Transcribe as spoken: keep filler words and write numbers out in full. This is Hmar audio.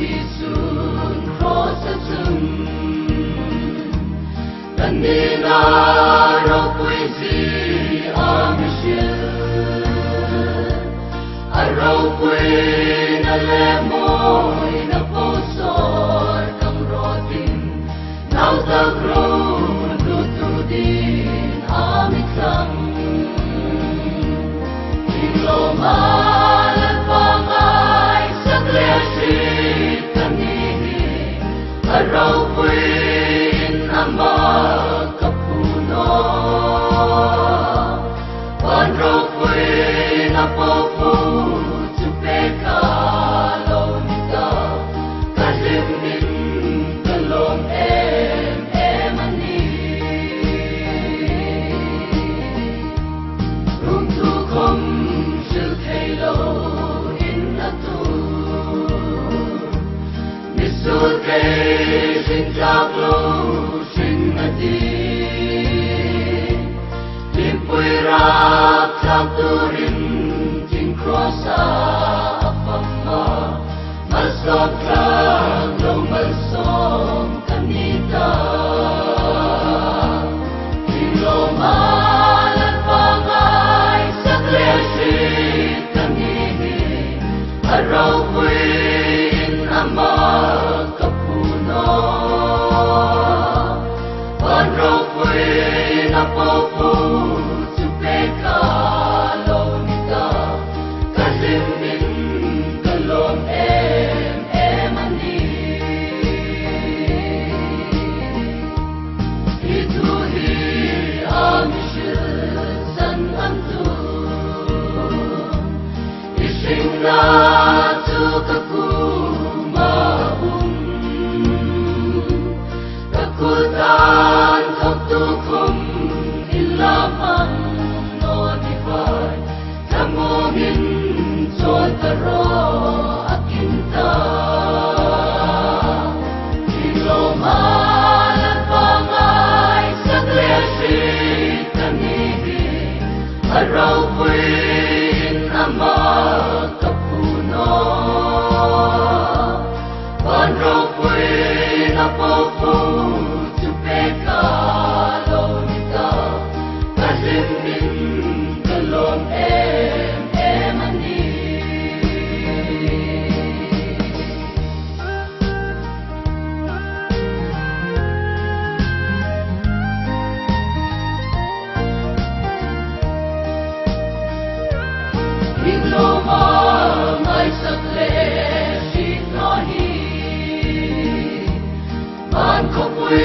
Isun cross-a chun kan nina ropuizie a mi hril. A ropuina le mawina po sawr kan rawtin, nautak ro lutu din a mi thlang. Inlawma Lalpa ngaisak le hriet ka ni hi, a ropuiin ama ka phu nawh. Van ropuina po phu chu pek a lo ni ta, ka hlimin ka lawm em em a nih. Rum tu khom hril thei lo in a tu, mi suol kei hring tlak lo hring a ti. Hlimpui rap tlak turin thing cross-a a fam a, malsawm tlak lo malsawm ka ni ta. Inlawma Lalpa ngaisak le hriet ka ni hi, a ropuiin ama ka phu nawh. Van ropuina po phu chu pek a lo ni ta, ka hlimin ka lawm em em a nih. I thu hi a mi hrilsan an tu, i hringna chu ka kuoma um. Ka kut an thawktu khom inla hmang naw ni hai, thlamuongin chawl ta raw a kin ta. Inlawma Lalpa ngaisak le hriet ka ni hi, a ropuiin ama ka phu nawh. Van ropuina po phu chu pek a lo ni ta, ka hlimin ka lawm em em a nih. Inlawma ngaisak le hriet naw hi, van khawpui